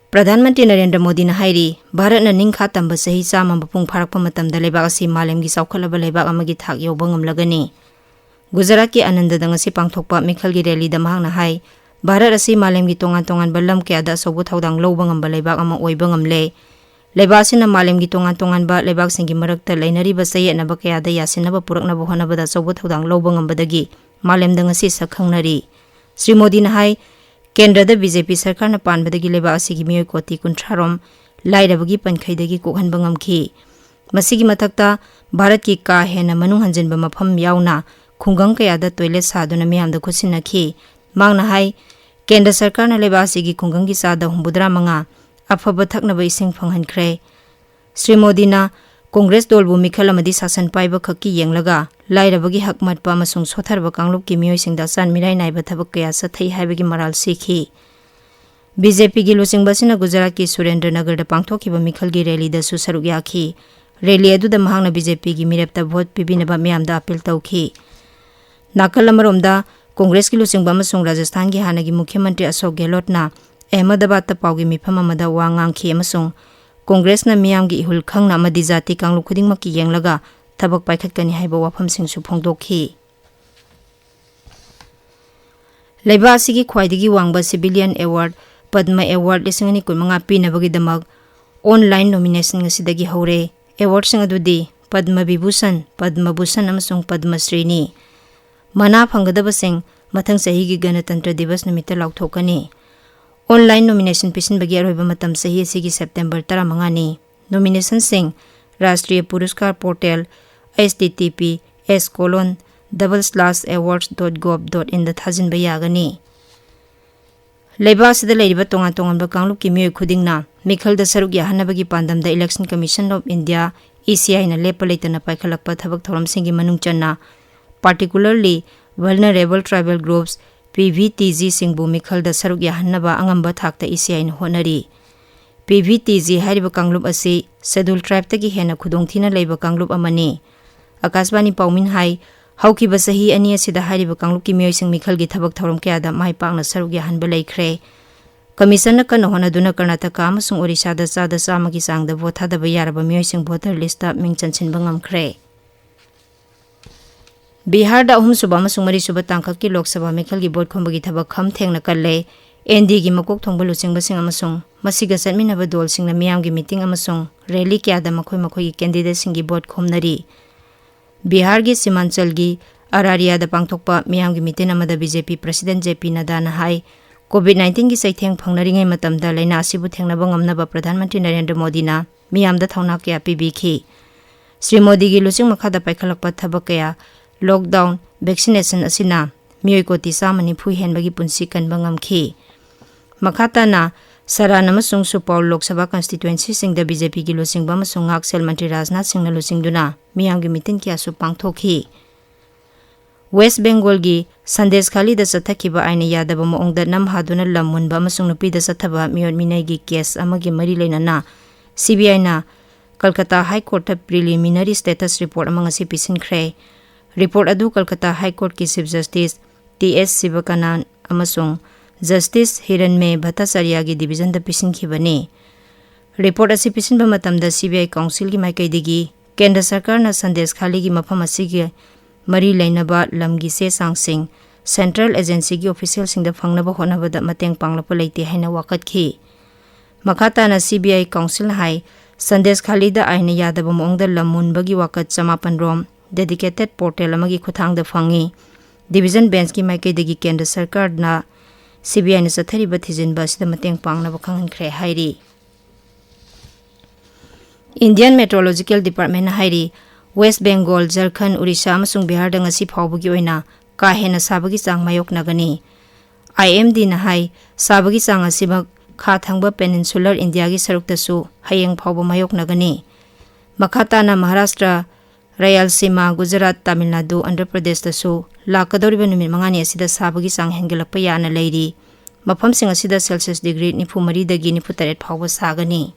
ꯄ꯭ꯔꯙꯥꯟ ꯃꯟꯇ꯭ꯔꯤ ꯅꯔꯦꯟꯗ꯭ꯔ ꯃꯣꯗꯤꯅ ꯍꯥꯏꯔꯤ, ꯚꯥꯔꯠꯅ ꯅꯤꯡꯈꯥ ꯇꯝꯕ ꯆꯍꯤ ꯆꯥꯝꯃ ꯃꯄꯨꯡ ꯐꯥꯔꯛꯄ ꯃꯇꯝꯗ ꯂꯩꯕꯥꯛ ꯑꯁꯤ ꯃꯥꯂꯦꯝꯒꯤ ꯆꯥꯎꯈꯠꯂꯕ ꯂꯩꯕꯥꯛ ꯑꯃꯒꯤ ꯊꯥꯛ ꯌꯧꯕ ꯉꯝꯂꯒꯅꯤ꯫ ꯒꯨꯖꯔꯥꯠꯀꯤ ꯑꯅꯟꯗꯗ ꯉꯁꯤ ꯄꯥꯡꯊꯣꯛꯄ ꯃꯤꯈꯜꯒꯤ ꯔꯦꯂꯤꯗ ꯃꯍꯥꯛꯅ ꯍꯥꯏ, ꯚꯥꯔꯠ ꯑꯁꯤ ꯃꯥꯂꯦꯝꯒꯤ ꯇꯣꯉꯥꯟ ꯇꯣꯉꯥꯟꯕ ꯂꯝ ꯀꯌꯥꯗ ꯑꯆꯧꯕ ꯊꯧꯗꯥꯡ ꯂꯧꯕ ꯉꯝꯕ ꯂꯩꯕꯥꯛ ꯑꯃ ꯑꯣꯏꯕ ꯉꯝꯂꯦ꯫ ꯂꯩꯕꯥꯛ ꯑꯁꯤꯅ ꯃꯥꯂꯦꯝꯒꯤ ꯇꯣꯉꯥꯟ ꯇꯣꯉꯥꯟꯕ ꯂꯩꯕꯥꯛꯁꯤꯡꯒꯤ ꯃꯔꯛꯇ ꯂꯩꯅꯔꯤꯕ ꯆꯌꯦꯠꯅꯕ ꯀꯌꯥꯗ ꯌꯥꯁꯤꯟꯅꯕ ꯄꯨꯔꯛꯅꯕ ꯍꯣꯠꯅꯕꯗ ꯑꯆꯧꯕ ꯊꯧꯗꯥꯡ ꯂꯧꯕ ꯉꯝꯕꯗꯒꯤ ꯃꯥꯂꯦꯝꯗ ꯉꯁꯤ ꯁꯛ ꯈꯪꯅꯔꯤ꯫ ꯁ꯭ꯔꯤ ꯃꯣꯗꯤꯅ ꯍꯥꯏ, ꯀꯦꯟꯗ꯭ꯔꯗ B J P ꯁꯔꯀꯥꯔꯅ ꯄꯥꯟꯕꯗꯒꯤ ꯂꯩꯕꯥꯛ ꯑꯁꯤꯒꯤ ꯃꯤꯑꯣꯏ ꯀꯣꯇꯤ ꯀꯨꯟꯊ꯭ꯔꯥ ꯔꯣꯝ ꯂꯥꯏꯔꯕꯒꯤ ꯄꯟꯈꯩꯗꯒꯤ ꯀꯣꯛꯍꯟꯕ ꯉꯝꯈꯤ꯫ ꯃꯁꯤꯒꯤ ꯃꯊꯛꯇ, ꯚꯥꯔꯠꯀꯤ ꯀꯥ ꯍꯦꯟꯅ ꯃꯅꯨꯡ ꯍꯟꯖꯤꯟꯕ ꯃꯐꯝ ꯌꯥꯎꯅ ꯈꯨꯡꯒꯪ ꯀꯌꯥꯗ ꯇꯣꯏꯂꯦꯠ ꯁꯥꯗꯨꯅ ꯃꯤꯌꯥꯝꯗ ꯈꯨꯠꯁꯤꯟꯅꯈꯤ꯫ ꯃꯍꯥꯛꯅ ꯍꯥꯏ, ꯀꯦꯟꯗ꯭ꯔ ꯁꯔꯀꯥꯔꯅ ꯂꯩꯕꯥꯛ ꯑꯁꯤꯒꯤ ꯈꯨꯡꯒꯪꯒꯤ ꯆꯥꯗ ꯍꯨꯝꯐꯨꯇꯔꯥ ꯃꯉꯥ ꯑꯐꯕ ꯊꯛꯅꯕ ꯏꯁꯤꯡ ꯐꯪꯍꯟꯈ꯭ꯔꯦ꯫ ꯁ꯭ꯔꯤ ꯃꯣꯗꯤꯅ ꯀꯣꯡꯒ꯭ꯔꯦꯁ ꯗꯣꯜꯕꯨ ꯃꯤꯈꯜ ꯑꯃꯗꯤ ꯁꯥꯁꯟ ꯄꯥꯏꯕ ꯈꯛꯀꯤ ꯌꯦꯡꯂꯒ ꯂꯥꯏꯔꯕꯒꯤ ꯍꯛ ꯃꯠꯄ ꯑꯃꯁꯨꯡ ꯁꯣꯠꯊꯔꯕ ꯀꯥꯡꯂꯨꯞꯀꯤ ꯃꯤꯑꯣꯏꯁꯤꯡꯗ ꯑꯆꯥꯟ ꯃꯤꯔꯥꯏ ꯅꯥꯏꯕ ꯊꯕꯛ ꯀꯌꯥ ꯆꯠꯊꯩ ꯍꯥꯏꯕꯒꯤ ꯃꯔꯥꯜ ꯁꯤꯈꯤ꯫ ꯕꯤ ꯖꯦ ꯄꯤꯒꯤ ꯂꯨꯆꯤꯡꯕ ꯑꯁꯤꯅ ꯒꯨꯖꯔꯥꯠꯀꯤ ꯁꯨꯔꯦꯟꯗ꯭ꯔ ꯅꯒꯔꯗ ꯄꯥꯡꯊꯣꯛꯈꯤꯕ ꯃꯤꯈꯜꯒꯤ ꯔꯦꯂꯤꯗꯁꯨ ꯁꯔꯨꯛ ꯌꯥꯈꯤ꯫ ꯔꯦꯂꯤ ꯑꯗꯨꯗ ꯃꯍꯥꯛꯅ ꯕꯤ ꯖꯦ ꯄꯤꯒꯤ ꯃꯤꯔꯦꯞꯇ ꯚꯣꯠ ꯄꯤꯕꯤꯅꯕ ꯃꯤꯌꯥꯝꯗ ꯑꯥꯄꯤꯜ ꯇꯧꯈꯤ꯫ ꯅꯥꯀꯜ ꯑꯃꯔꯣꯝꯗ, ꯀꯣꯡꯒ꯭ꯔꯦꯁꯀꯤ ꯂꯨꯆꯤꯡꯕ ꯑꯃꯁꯨꯡ ꯔꯥꯖꯁꯊꯥꯟꯒꯤ ꯍꯥꯟꯅꯒꯤ ꯃꯨꯈ꯭ꯌ ꯃꯟꯇ꯭ꯔꯤ ꯑꯁꯣꯛ ꯒꯦꯍꯂꯣꯠꯅ ꯑꯍꯃꯗꯕꯥꯗꯇ ꯄꯥꯎꯒꯤ ꯃꯤꯐꯝ ꯑꯃꯗ ꯋꯥ ꯉꯥꯡꯈꯤ ꯑꯃꯁꯨꯡ ꯀꯣꯡꯒ꯭ꯔꯦꯁꯅ ꯃꯤꯌꯥꯝꯒꯤ ꯏꯍꯨꯜ ꯈꯪꯅ ꯑꯃꯗꯤ ꯖꯥꯇꯤ ꯀꯥꯡꯂꯨꯞ ꯈꯨꯗꯤꯡꯃꯛꯀꯤ ꯌꯦꯡꯂꯒ ꯊꯕꯛ ꯄꯥꯏꯈꯠꯀꯅꯤ ꯍꯥꯏꯕ ꯋꯥꯐꯝꯁꯤꯡꯁꯨ ꯐꯣꯡꯗꯣꯛꯈꯤ꯫ ꯂꯩꯕꯥꯛ ꯑꯁꯤꯒꯤ ꯈ꯭ꯋꯥꯏꯗꯒꯤ ꯋꯥꯡꯕ civilian award, ꯄꯗꯃ Award ꯂꯤꯁꯤꯡ ꯑꯅꯤ ꯀꯨꯟꯃꯉꯥ ꯄꯤꯅꯕꯒꯤꯗꯃꯛ online nomination ꯉꯁꯤꯗꯒꯤ ꯍꯧꯔꯦ꯫ Awardꯁꯤꯡ ꯑꯗꯨꯗꯤ ꯄꯗꯃ ꯕꯤꯚꯨꯁꯟ, ꯄꯗꯃ ꯚꯨꯁꯟ ꯑꯃꯁꯨꯡ ꯄꯗꯃ ꯁ꯭ꯔꯤꯅꯤ꯫ ꯃꯅꯥ ꯐꯪꯒꯗꯕꯁꯤꯡ ꯃꯊꯪ ꯆꯍꯤꯒꯤ ꯒꯅꯇꯟꯇ꯭ꯔ ꯗꯤꯕꯁ ꯅꯨꯃꯤꯠꯇ ꯂꯥꯎꯊꯣꯛꯀꯅꯤ꯫ Online nomination ꯄꯤꯁꯤꯟꯕꯒꯤ ꯑꯔꯣꯏꯕ ꯃꯇꯝ ꯆꯍꯤ ꯑꯁꯤꯒꯤ September ꯇꯔꯥꯃꯉꯥꯅꯤ꯫ Nominationꯁꯤꯡ Rashtriya Puraskar Portal, H T T P S colon double slash awards dot gov dot inꯗ ꯊꯥꯖꯤꯟꯕ ꯌꯥꯒꯅꯤ꯫ ꯂꯩꯕꯥꯛ ꯑꯁꯤꯗ ꯂꯩꯔꯤꯕ ꯇꯣꯉꯥꯟ ꯇꯣꯉꯥꯟꯕ ꯀꯥꯡꯂꯨꯞꯀꯤ ꯃꯤꯑꯣꯏ ꯈꯨꯗꯤꯡꯅ ꯃꯤꯈꯜꯗ ꯁꯔꯨꯛ ꯌꯥꯍꯟꯅꯕꯒꯤ ꯄꯥꯟꯗꯝꯗ Election Commission of India, E C Iꯅ ꯂꯦꯞꯄ ꯂꯩꯇꯅ ꯄꯥꯏꯈꯠꯂꯛꯄ ꯊꯕꯛ ꯊꯧꯔꯝꯁꯤꯡꯒꯤ ꯃꯅꯨꯡ ꯆꯟꯅ particularly vulnerable tribal groups, P V T Gꯁꯤꯡꯕꯨ ꯃꯤꯈꯜꯗ ꯁꯔꯨꯛ ꯌꯥꯍꯟꯅꯕ ꯑꯉꯝꯕ ꯊꯥꯛꯇ E C Iꯅ ꯍꯣꯠꯅꯔꯤ꯫ P V T G ꯍꯥꯏꯔꯤꯕ ꯀꯥꯡꯂꯨꯞ ꯑꯁꯤ Scheduled Tribeꯇꯒꯤ ꯍꯦꯟꯅ ꯈꯨꯗꯣꯡꯊꯤꯅ ꯂꯩꯕ ꯀꯥꯡꯂꯨꯞ ꯑꯃꯅꯤ꯫ ꯑꯀꯥꯁꯕꯥꯅꯤ ꯄꯥꯎꯃꯤꯅ ꯍꯥꯏ, ꯍꯧꯈꯤꯕ ꯆꯍꯤ ꯑꯅꯤ ꯑꯁꯤꯗ ꯍꯥꯏꯔꯤꯕ ꯀꯥꯡꯂꯨꯞꯀꯤ ꯃꯤꯑꯣꯏꯁꯤꯡ ꯃꯤꯈꯜꯒꯤ ꯊꯕꯛ ꯊꯧꯔꯝ ꯀꯌꯥꯗ ꯃꯥꯏ ꯄꯥꯛꯅ ꯁꯔꯨꯛ ꯌꯥꯍꯟꯕ ꯂꯩꯈ꯭ꯔꯦ꯫ Commissionꯅ ꯀꯟꯅ ꯍꯣꯠꯅꯗꯨꯅ ꯀꯔꯅꯥꯇꯀꯥ ꯑꯃꯁꯨꯡ ꯑꯣꯔꯤꯁꯥꯗ ꯆꯥꯗ ꯆꯥꯝꯃꯒꯤ ꯆꯥꯡꯗ ꯚꯣꯠ ꯊꯥꯗꯕ ꯌꯥꯔꯕ ꯃꯤꯑꯣꯏꯁꯤꯡ voter listꯇ ꯃꯤꯡ ꯆꯟꯁꯤꯟꯕ ꯉꯝꯈ꯭ꯔꯦ꯫ ꯕꯤꯍꯥꯔꯗ ꯑꯍꯨꯝꯁꯨꯕ ꯑꯃꯁꯨꯡ ꯃꯔꯤꯁꯨꯕ ꯇꯥꯡꯀꯛꯀꯤ ꯂꯣꯛ ꯁꯚꯥ ꯃꯤꯈꯜꯒꯤ ꯚꯣꯠ ꯈꯣꯝꯕꯒꯤ ꯊꯕꯛ ꯈꯝ ꯊꯦꯡꯅ ꯀꯜꯂꯦ꯫ ꯑꯦꯟ ꯗꯤꯒꯤ ꯃꯀꯣꯛ ꯊꯣꯡꯕ ꯂꯨꯆꯤꯡꯕꯁꯤꯡ ꯑꯃꯁꯨꯡ ꯃꯁꯤꯒ ꯆꯠꯃꯤꯟꯅꯕ ꯗꯣꯜꯁꯤꯡꯅ ꯃꯤꯌꯥꯝꯒꯤ meeting ꯑꯃꯁꯨꯡ rally ꯀꯌꯥꯗ ꯃꯈꯣꯏ ꯃꯈꯣꯏꯒꯤ candidateꯁꯤꯡꯒꯤ ꯚꯣꯠ ꯈꯣꯝꯅꯔꯤ꯫ ꯕꯤꯍꯥꯔꯒꯤ ꯁꯤꯃꯥꯟꯆꯜꯒꯤ ꯑꯔꯥꯔꯤꯌꯥꯗ ꯄꯥꯡꯊꯣꯛꯄ ꯃꯤꯌꯥꯝꯒꯤ meeting ꯑꯃꯗ B J P President J P ꯅꯗꯥꯅ ꯍꯥꯏ, COVID nineteenꯒꯤ ꯆꯩꯊꯦꯡ ꯐꯪꯅꯔꯤꯉꯩ ꯃꯇꯝꯗ ꯂꯥꯏꯅꯥ ꯑꯁꯤꯕꯨ ꯊꯦꯡꯅꯕ ꯉꯝꯅꯕ ꯄ꯭ꯔꯙꯥꯟ ꯃꯟꯇ꯭ꯔꯤ ꯅꯔꯦꯟꯗ꯭ꯔ ꯃꯣꯗꯤꯅ ꯃꯤꯌꯥꯝꯗ ꯊꯧꯅꯥ ꯀꯌꯥ ꯄꯤꯕꯤꯈꯤ꯫ ꯁ꯭ꯔꯤ ꯃꯣꯗꯤꯒꯤ ꯂꯨꯆꯤꯡ ꯃꯈꯥꯗ ꯄꯥꯏꯈꯠꯂꯛꯄ ꯊꯕꯛ ꯀꯌꯥ, lockdown, vaccination ꯑꯁꯤꯅ ꯃꯤꯑꯣꯏ ꯀꯣꯇꯤ ꯆꯥꯝꯃ ꯅꯤꯐꯨ ꯍꯦꯟꯕꯒꯤ ꯄꯨꯟꯁꯤ ꯀꯟꯕ ꯉꯝꯈꯤ꯫ ꯃꯈꯥ ꯇꯥꯅ ꯁꯥꯔꯥꯟ ꯑꯃꯁꯨꯡ ꯁꯨꯄꯥꯎꯜ ꯂꯣꯛ ꯁꯚꯥ ꯀꯟꯁꯇꯤꯇ꯭ꯋꯦꯟꯁꯤꯁꯤꯡꯗ ꯕꯤ ꯖꯦ ꯄꯤꯒꯤ ꯂꯨꯆꯤꯡꯕ ꯑꯃꯁꯨꯡ ꯉꯥꯛꯁꯦꯜ ꯃꯟꯇ꯭ꯔꯤ ꯔꯥꯖꯅꯥꯊ ꯁꯤꯡꯅ ꯂꯨꯆꯤꯡꯗꯨꯅ ꯃꯤꯌꯥꯝꯒꯤ ꯃꯤꯇꯤꯟ ꯀꯌꯥꯁꯨ ꯄꯥꯡꯊꯣꯛꯈꯤ꯫ ꯋꯦꯁ ꯕꯦꯡꯒꯣꯜꯒꯤ ꯁꯟꯗꯦꯁ ꯈꯥꯂꯤꯗ ꯆꯠꯊꯈꯤꯕ ꯑꯥꯏꯟꯅ ꯌꯥꯗꯕ ꯃꯑꯣꯡꯗ ꯅꯝ ꯍꯥꯗꯨꯅ ꯂꯝ ꯃꯨꯟꯕ ꯑꯃꯁꯨꯡ ꯅꯨꯄꯤꯗ ꯆꯠꯊꯕ ꯃꯤꯑꯣꯠ ꯃꯤꯅꯩꯒꯤ ꯀꯦꯁ ꯑꯃꯒꯤ ꯃꯔꯤ ꯂꯩꯅꯅ ꯁꯤ ꯕꯤ ꯑꯥꯏꯅ ꯀꯜꯀꯇꯥ ꯍꯥꯏ ꯀꯣꯔꯠꯇ ꯄ꯭ꯔꯤꯂꯤꯃꯤꯅꯔꯤ ꯁ꯭ꯇꯦꯇꯁ ꯔꯤꯄꯣꯔꯠ ꯑꯃ ꯉꯁꯤ ꯄꯤꯁꯤꯟꯈ꯭ꯔꯦ꯫ ꯔꯤꯄꯣꯔꯠ ꯑꯗꯨ ꯀꯜꯀꯇꯥ ꯍꯥꯏ ꯀꯣꯔꯠꯀꯤ ꯆꯤꯐ ꯖꯁꯇꯤꯁ ꯇꯤ ꯑꯦꯁ ꯁꯤꯕꯀꯥꯅꯟ ꯑꯃꯁꯨꯡ ꯖꯁꯇꯤꯁ ꯍꯤꯔꯟꯃꯦ ꯚꯠꯇꯥꯆꯥꯔꯌꯥꯒꯤ ꯗꯤꯕꯤꯖꯟꯗ ꯄꯤꯁꯤꯟꯈꯤꯕꯅꯤ꯫ ꯔꯤꯄꯣꯔꯠ ꯑꯁꯤ ꯄꯤꯁꯤꯟꯕ ꯃꯇꯝꯗ ꯁꯤ ꯕꯤ ꯑꯥꯏ ꯀꯥꯎꯟꯁꯤꯜꯒꯤ ꯃꯥꯏꯀꯩꯗꯒꯤ ꯀꯦꯟꯗ꯭ꯔ ꯁꯔꯀꯥꯔꯅ ꯁꯟꯗꯦꯁ ꯈꯥꯂꯤꯒꯤ ꯃꯐꯝ ꯑꯁꯤꯒꯤ ꯃꯔꯤ ꯂꯩꯅꯕ ꯂꯝꯒꯤ ꯆꯦ ꯆꯥꯡꯁꯤꯡ ꯁꯦꯟꯇ꯭ꯔꯦꯜ ꯑꯦꯖꯦꯟꯁꯤꯒꯤ ꯑꯣꯐꯤꯁꯤꯌꯦꯜꯁꯤꯡꯗ ꯐꯪꯅꯕ ꯍꯣꯠꯅꯕꯗ ꯃꯇꯦꯡ ꯄꯥꯡꯂꯛꯄ ꯂꯩꯇꯦ ꯍꯥꯏꯅ ꯋꯥꯀꯠꯈꯤ꯫ ꯃꯈꯥ ꯇꯥꯅ ꯁꯤ ꯕꯤ ꯑꯥꯏ ꯀꯥꯎꯟꯁꯤꯜꯅ ꯍꯥꯏ, ꯁꯟꯗꯦꯁ ꯈꯥꯂꯤꯗ ꯑꯥꯏꯟꯅ ꯌꯥꯗꯕ ꯃꯑꯣꯡꯗ ꯂꯝ ꯃꯨꯟꯕꯒꯤ ꯋꯥꯀꯠ ꯆꯃꯥꯄꯟ ꯔꯣꯝ ꯗꯦꯗꯤꯀꯦꯇꯦꯗ ꯄꯣꯔꯇꯦꯜ ꯑꯃꯒꯤ ꯈꯨꯠꯊꯥꯡꯗ ꯐꯪꯉꯤ꯫ ꯗꯤꯕꯤꯖꯟ ꯕꯦꯟꯁꯀꯤ ꯃꯥꯏꯀꯩꯗꯒꯤ ꯀꯦꯟꯗ꯭ꯔ ꯁꯔꯀꯥꯔꯅ ꯁꯤ ꯕꯤ ꯑꯥꯏꯅ ꯆꯠꯊꯔꯤꯕ ꯊꯤꯖꯤꯟꯕ ꯑꯁꯤꯗ ꯃꯇꯦꯡ ꯄꯥꯡꯅꯕ ꯈꯪꯍꯟꯈ꯭ꯔꯦ ꯍꯥꯏꯔꯤ꯫ ꯏꯟꯗꯤꯌꯟ ꯃꯦꯇ꯭ꯔꯣꯂꯣꯖꯤꯀꯦꯜ ꯗꯤꯄꯥꯔꯠꯃꯦꯟꯅ ꯍꯥꯏꯔꯤ, ꯋꯦꯁ ꯕꯦꯡꯒꯣꯜ, ꯖꯔꯈꯟ, ꯎꯔꯤꯁꯥ ꯑꯃꯁꯨꯡ ꯕꯤꯍꯥꯔꯗ ꯉꯁꯤ ꯐꯥꯎꯕꯒꯤ ꯑꯣꯏꯅ ꯀꯥ ꯍꯦꯟꯅ ꯁꯥꯕꯒꯤ ꯆꯥꯡ ꯃꯥꯌꯣꯛꯅꯒꯅꯤ꯫ ꯑꯥꯏ ꯑꯦꯝ ꯗꯤꯅ ꯍꯥꯏ, ꯁꯥꯕꯒꯤ ꯆꯥꯡ ꯑꯁꯤꯃꯛ ꯈꯥ ꯊꯪꯕ ꯄꯦꯅꯤꯟꯁꯨꯂꯔ ꯏꯟꯗꯤꯌꯥꯒꯤ ꯁꯔꯨꯛꯇꯁꯨ ꯍꯌꯦꯡ ꯐꯥꯎꯕ ꯃꯥꯌꯣꯛꯅꯒꯅꯤ꯫ ꯃꯈꯥ ꯇꯥꯅ ꯃꯍꯥꯔꯥꯁꯇ꯭ꯔ, ꯔꯌꯥꯜꯁꯤꯃꯥ, ꯒꯨꯖꯔꯥꯠ, ꯇꯥꯃꯤꯜ ꯅꯥꯗꯨ, ꯑꯟꯙ꯭ꯔ ꯄ꯭ꯔꯗꯦꯁꯇꯁꯨ ꯂꯥꯛꯀꯗꯧꯔꯤꯕ ꯅꯨꯃꯤꯠ ꯃꯉꯥꯅꯤ ꯑꯁꯤꯗ ꯁꯥꯕꯒꯤ ꯆꯥꯡ ꯍꯦꯟꯒꯠꯂꯛꯄ ꯌꯥꯅ ꯂꯩꯔꯤ꯫ ꯃꯐꯝꯁꯤꯡ ꯑꯁꯤꯗ ꯁꯦꯜꯁꯤꯌꯁ ꯗꯤꯒ꯭ꯔꯤ ꯅꯤꯐꯨ ꯃꯔꯤꯗꯒꯤ ꯅꯤꯐꯨ ꯇꯔꯦꯠ ꯐꯥꯎꯕ ꯁꯥꯒꯅꯤ꯫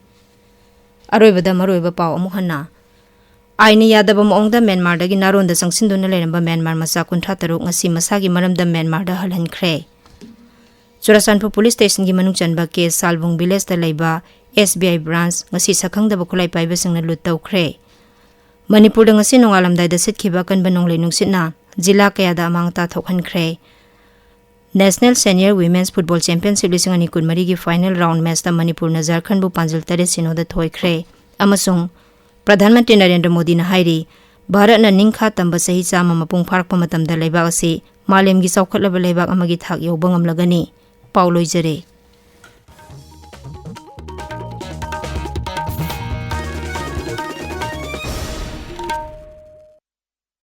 ꯑꯔꯣꯏꯕꯗ ꯃꯔꯨꯑꯣꯏꯕ ꯄꯥꯎ ꯑꯃꯨꯛ ꯍꯟꯅ꯫ ꯑꯥꯏꯟꯅ ꯌꯥꯗꯕ ꯃꯑꯣꯡꯗ ꯃ꯭ꯌꯥꯟꯃꯥꯔꯗꯒꯤ ꯅꯥꯔꯣꯟꯗ ꯆꯪꯁꯤꯟꯗꯨꯅ ꯂꯩꯔꯝꯕ ꯃ꯭ꯌꯥꯟꯃꯥꯔ ꯃꯆꯥ ꯀꯨꯟꯊ꯭ꯔꯥ ꯇꯔꯨꯛ ꯉꯁꯤ ꯃꯁꯥꯒꯤ ꯃꯔꯝꯗ ꯃ꯭ꯌꯥꯟꯃꯥꯔꯗ ꯍꯜꯍꯟꯈ꯭ꯔꯦ꯫ ꯆꯨꯔꯥꯆꯥꯟꯄꯨꯔ ꯄꯨꯂꯤꯁ ꯁ꯭ꯇꯦꯁꯟꯒꯤ ꯃꯅꯨꯡ ꯆꯟꯕ ꯀꯦ ꯁꯥꯜꯕꯨꯡ ꯚꯤꯂꯦꯖꯇ ꯂꯩꯕ ꯑꯦꯁ ꯕꯤ ꯑꯥꯏ ꯕ꯭ꯔꯥꯟꯆ ꯉꯁꯤ ꯁꯛꯈꯪꯗꯕ ꯈꯨꯠꯂꯥꯏ ꯄꯥꯏꯕꯁꯤꯡꯅ ꯂꯨꯠ ꯇꯧꯈ꯭ꯔꯦ꯫ ꯃꯅꯤꯄꯨꯔꯗ ꯉꯁꯤ ꯅꯣꯡꯉꯥꯜꯂꯝꯗꯥꯏꯗ ꯁꯤꯠꯈꯤꯕ ꯑꯀꯟꯕ ꯅꯣꯡꯂꯩ ꯅꯨꯡꯁꯤꯠꯅ ꯖꯤꯂꯥ ꯀꯌꯥꯗ ꯑꯃꯥꯡ ꯑꯇꯥ ꯊꯣꯛꯍꯟꯈ꯭ꯔꯦ꯫ National senior women's football championship ꯂꯤꯁꯤꯡ ꯑꯅꯤ ꯀꯨꯟꯃꯔꯤꯒꯤ ꯐꯥꯏꯅꯦꯜ ꯔꯥꯎꯟ ꯃꯦꯆꯇ ꯃꯅꯤꯄꯨꯔꯅ ꯖꯥꯔꯈꯟꯕꯨ ꯄꯥꯟꯖꯤꯜ ꯇꯔꯦꯠ ꯁꯤꯅꯣꯗ ꯊꯣꯏꯈ꯭ꯔꯦ꯫ ꯑꯃꯁꯨꯡ ꯄ꯭ꯔꯙꯥꯟ ꯃꯟꯇ꯭ꯔꯤ ꯅꯔꯦꯟꯗ꯭ꯔ ꯃꯣꯗꯤꯅ ꯍꯥꯏꯔꯤ, ꯚꯥꯔꯠꯅ ꯅꯤꯡꯈꯥ ꯇꯝꯕ ꯆꯍꯤ ꯆꯥꯝꯃ ꯃꯄꯨꯡ ꯐꯥꯔꯛꯄ ꯃꯇꯝꯗ ꯂꯩꯕꯥꯛ ꯑꯁꯤ ꯃꯥꯂꯦꯝꯒꯤ ꯆꯥꯎꯈꯠꯂꯕ ꯂꯩꯕꯥꯛ ꯑꯃꯒꯤ ꯊꯥꯛ ꯌꯧꯕ ꯉꯝꯂꯒꯅꯤ꯫ ꯄꯥꯎ ꯂꯣꯏꯖꯔꯦ꯫